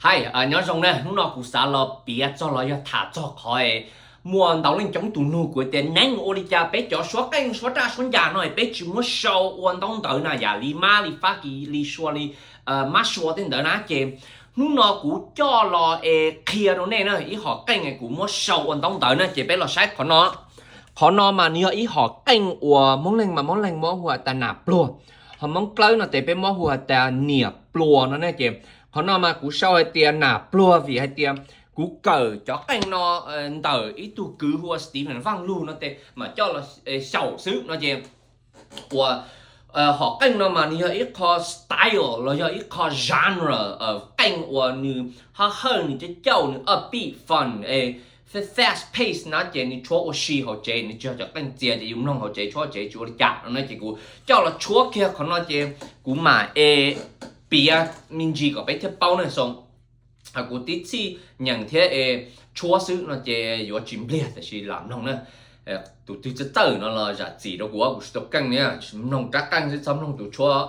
Hais, nyob zoo na, hnub no kuv xav los piav txog los yog tham txog qhov muaj ntau leej coob tus nug kuv tias neeb ua li cas peb cov suab qeej suab raj suab ncas no peb tsis muab sau ua ntaub ntawv na, yam li mab li fab kis li sua li mab sua tej ntawd na. Ces hnub no kuv coj los es qhia rau nej na ib hom qeej kuv muab sau ua ntaub ntawv na, ces peb los saib qhov no. Qhov no mas nws yog ib hom qeej uas Hmoob Leeg mas Hmoob Leeg muab hu has tas nas pluag, ho Hmoob Dlawb no ces peb muab hu has tas niam pluas no ne. Ces qhov no mas kuv sau hais tias nas pluag vim hais tias kuv kawm cov qeej no ntawm ib tug kwv hu ua Stephen Vaj Lug no ces mam coj los xyaum xwb no ces uas hom qeej no mas nws yog ib qho style los yog ib qho genre qeej uas nws haj hawj, nws cauj cauj, nws upbeat, fun, fast pace na, ces nws tshuab ua si hauv tsev, nws tsis yog cov qeej txias ces yus mloog hauv tsev tshuab hauv tsev tsis ua li cas no ne. Ces kuv coj los tshuab kiag qhov no ces kuv mam es piav me ntsis kom peb thiaj paub na. So kuv tib txhij nyeem thiab es tshuab xwb no ces yuav tsis npliag, tab sis lam mloog na. Tus twg txawj txawj no los zam txim rau kuv, kuv tsis tau keej li, mloog rab qeej xwb txhob mloog tus tshuab.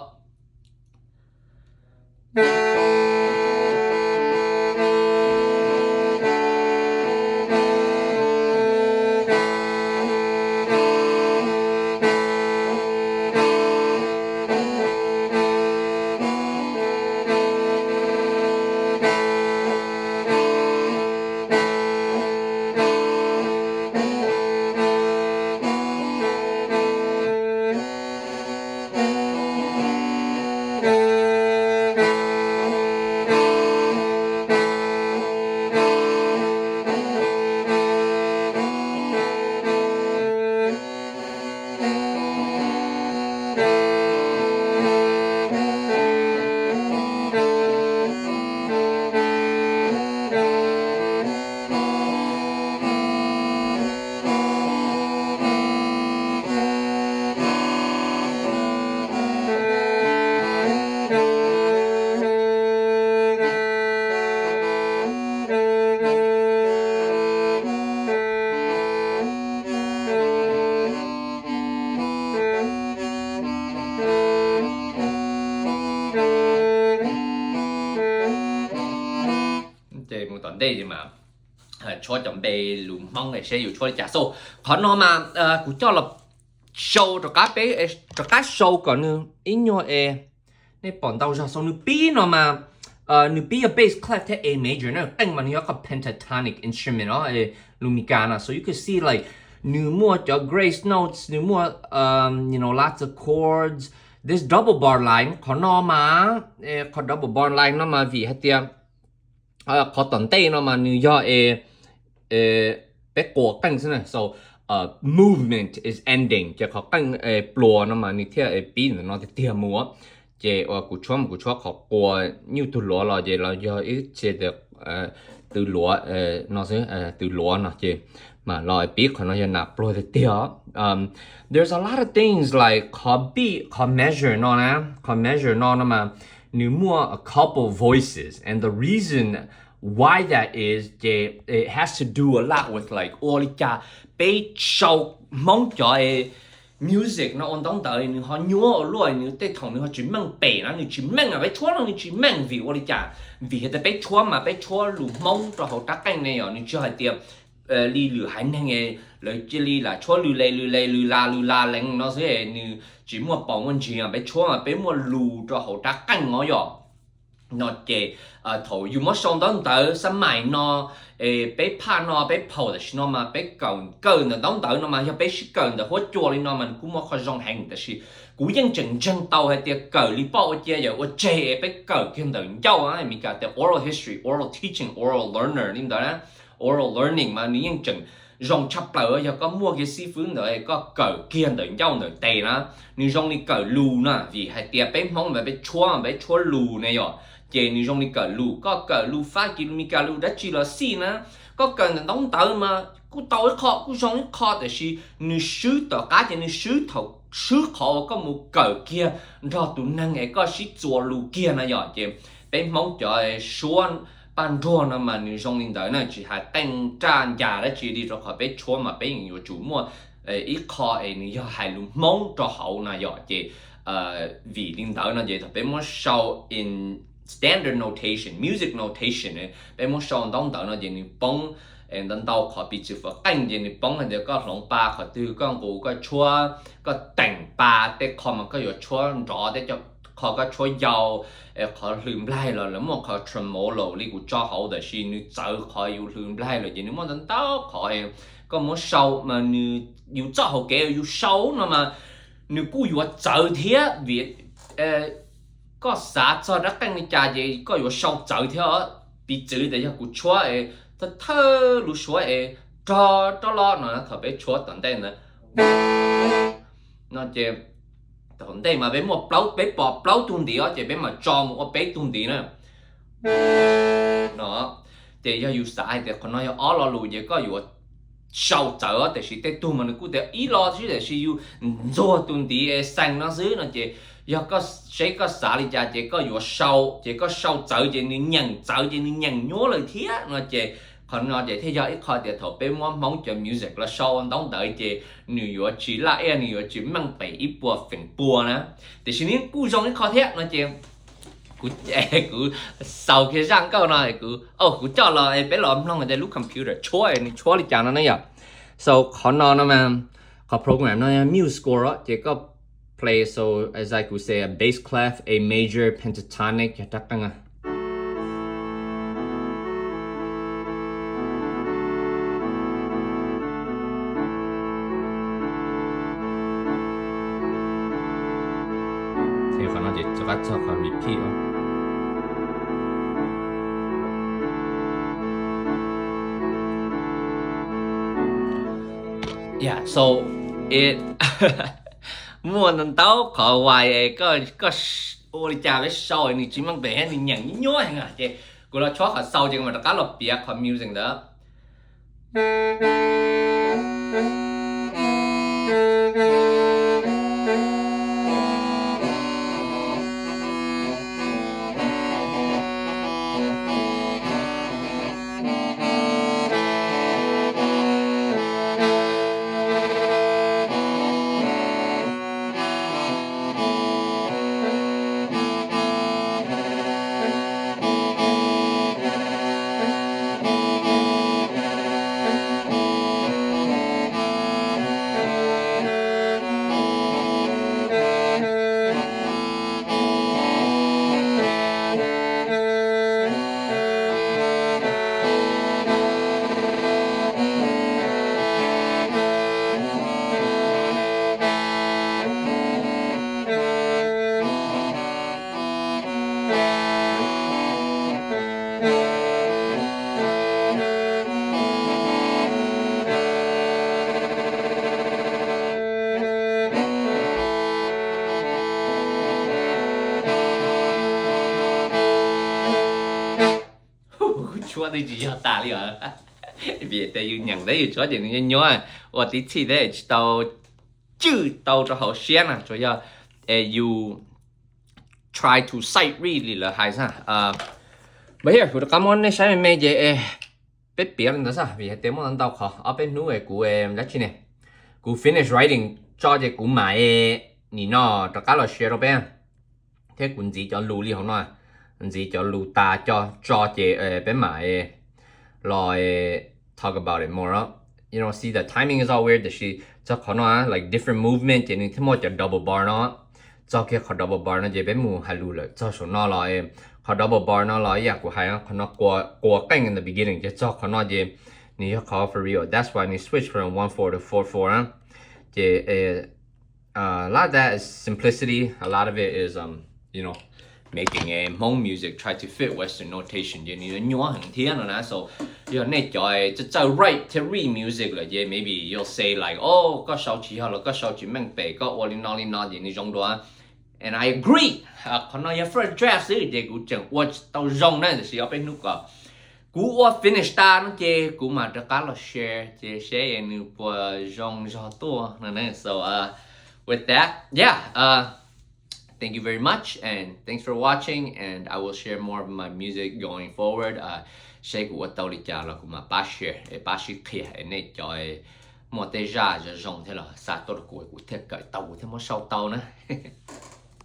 Ces mus tom ntej mas tshuab cov npe lus Hmoob seb yus tshuab li cas. So qhov no mas kuv coj los sau rov qab peb, rov qab sau kom nws ib nyuag es nej pom ntau zog. So nws pib no mas nws pib yog bass clef thiab A major na, qeej mas nws yog qhov pentatonic instrument os, lus Mis Kas na. So you could see like nws muaj cov grace notes, nws muaj you know lots of chords. This double bar line, qhov no mas, qhov double bar line no mas vim hais tias qhov tom ntej no mas nws yog es peb quas qeej xwb na. So movement is ending, ces qhov qeej pluas no mas nws thiaj pib ntawm no tiag tiag mus. Ces uas kuv tshuab mas kuv tshuab qhov quas nyuj tug luav los ces los yog ib txhia tw luav no xwb, tw luav no ces mam los pib qhov no yog nas pluag tiag tiag. There's a lot of things like qhov beat, qhov measure no na, qhov measure no no mas nws muaj a couple voices and the reason why that is ces it has to do a lot with like ua li cas peb sau Hmoob cov music no ua ntaub ntawv nws ho nyuaj ua luaj, nws tej thaum nws ho tsis meej pem na, nws tsis meej, peb tshuab no nws tsis meej vim ua li cas? Vim hais tias peb tshuab mas peb tshuab lus Hmoob rau hauv rab qeej ne yom, nws tsis hais tias li lwm haiv neeg lawv cia li lam tshuab lws le lws le lws la lws la leev no xwb, nws tsis muaj paus muaj ntsis. Peb tshuab mas peb muaj lus rau hauv rab qeej no yom. No ces thaum yus muab sau ntaub ntawv xab mais no, peb phaj no peb phaum tam sim no mas peb kawm kawm ntawm ntaub ntawv no mas yog peb sib kawm ntawm huab cua li no mas nws kuj muaj qhov zoo heev, tab sis kuv yeej tseem ntseeg tau hais tias kawm li poj ua cia yawm ua tseg es peb kawm kiag ntawm ncauj, Mis Kas tias oral history, oral teaching, oral learner li ntawd na. Oral learning mas nws yeej tseem zoo tshaj plaws, yog koj muaj kiag xib fwb ntawd koj kawm kiag ntawm ncauj ntawm tes na, nws zoo li kawm lus na, vim hais tias peb Hmoob mas peb tshuab mas peb tshuab lus ne yom. Ces nws zoo li kawm lus, koj kawm lus Fab Kis, lus Mis Kas, lus dab tsi los xij na, koj kawm ntawm ntaub ntawv mas kuj tau ib qho kuj zoo ib qho, tab sis nws swb tom qab ces nws swb thaum swb qhov uas koj mus kawm kiag nrog tus neeg es koj sib txuas lus kiag na yom. Ces peb Hmoob cov suab paj nruag no mas nws zoo li ntawd na, tsis hais qeej raj ncas dab tsi li, rau qhov peb tshuab mas peb yeej yuav tsum muaj ib qho es nws yog hais lus Hmoob rau hauv na yom. Ces vim li ntawd no ces thaum peb muab sau in standard notation, music notation, peb muab sau ntaub ntawv no ces nws poob ntau ntau qhov, piv txwv fawm qeej ces nws poob hais tias koj hloov pa qhov twg, koj nqus, koj tshuab, koj teem pa tej qho mas koj yuav tshuab nrov, tej qho koj tshuab yau, qhov hlwv nplaig los lawv muaj qhov tremolo li kuv tso hauv, tab sis nws txawv qhov yus hlwv nplaig lawm ces nws muaj ntau ntau qhov koj muab sau mas nws, yus txoj hauv kev yus sau no mas nws kuj yuav txawv thiab vim koj xav txog rab qeej li cas ces koj yuav sau txawv thiab. Piv txwv tias yog kuv tshuab es thawj thawj lub suab es rog rov los no, thaum peb tshuab tom ntej ntawd no ces tom ntej mas peb muaj plaub, peb pom plaub tug ntiv os, ces peb mam tso mus ua peb tug ntiv na. No ces yog yus xav hais tias qhov no yog ob lo lus ces koj yuav sau txawv os, tiam sis tej tug mas nws kuj tias ib lo xwb, tiam sis yus ntxuag tus ntiv es xees no xwb no ces yog koj, seb koj xav li cas ces koj yuav sau, ces koj sau txawv ces nws nyeem txawv ces nws nyeem nyuaj lawm thiab no ces qhov no ces thiaj yog ib qho tias thaum peb muab Hmoob cov music los sau ntaub ntawv ces nws yuav tsis laj ib, nws yuav tsis meej pem ib puas feem pua na. Tiam sis nws kuj zoo ib qho thiab no ces kuv, kuv xaus kiag zaj nkauj no, kuv, kuv coj los peb los mloog tias lub computer tshuab nws tshuab li cas no na yom. So qhov no no mas, qhov program no yog MuseScore ces koj play, so as I could say a bass clef, a major pentatonic yog rab qeej. Qhov no ces rov qab txog qhov repeat. Yeah, so it muaj ntau ntau qhov uas koj, koj ua li cas peb sau nws tsis meej pem thiab nws nyeem nyuaj heev ces kuv los tshuab qhov sau ces kuv mam rov qab los piav qhov music ntawd. Tshuab twb tsis yog tas li os. Vim tias yus nyeem thiab yus tshuab ces nws nyuaj nyuaj, ua tib txhij thiab tsis tau cwj tau rau hauv siab na, tsuas yog es yus try to sight read li lawv hais xwb. But here kuv rov qab muab nej saib me me ces peb piav li ntawd xwb vim hais tias muaj ntau qhov ob peb hnub es kuv dab tsi ne, kuv finish writing tso ces kuv mam nim no rov qab los share rau peb thiab kuv ntxiv cov lus li hauv no, ntxiv cov lus tas cov tso ces peb mam los talk about it more. You know, see, the timing is all weird, tiam sis txog qhov no like different movement ces nws thiaj muaj cov double bar no. Txog kiag qhov double bar no ces peb mus hais lus lawm, txog saum no los qhov double bar no los ib yam kuv hais, qhov no qua qeej in the beginning ces txog qhov no ces nws yog qhov for real. That's why nws switch from one four to four four na. Ces a lot of that is simplicity, a lot of it is, um, you know, making a Hmong music try to fit Western notation ces nws yuav nyuaj heev thiab no na. So yog nej cov txawj txawj write thiab read music lawm ces maybe you'll say like, oh, koj sau tsis yog los koj sau tsis meej pem, koj ua li no li no ces nws zoo dua. And I agree. Qhov no yog first draft xwb ces kuv tseem ua tsis tau zoo na, tiam sis ob peb hnub kom kuv ua finish tas no ces kuv mam rov qab los share ces seb nws puas zoo zog tuaj no ne. So with that, yeah, thank you very much and thanks for watching and I will share more of my music going forward. Seb kuv ua tau li cas los kuv mam pab share es pab sib qhia es nej cov muaj tej zaj zoo zoo thiab los xa tuaj rau kuv, kuv thiaj kawm tau, kuv thiaj muab sau tau na.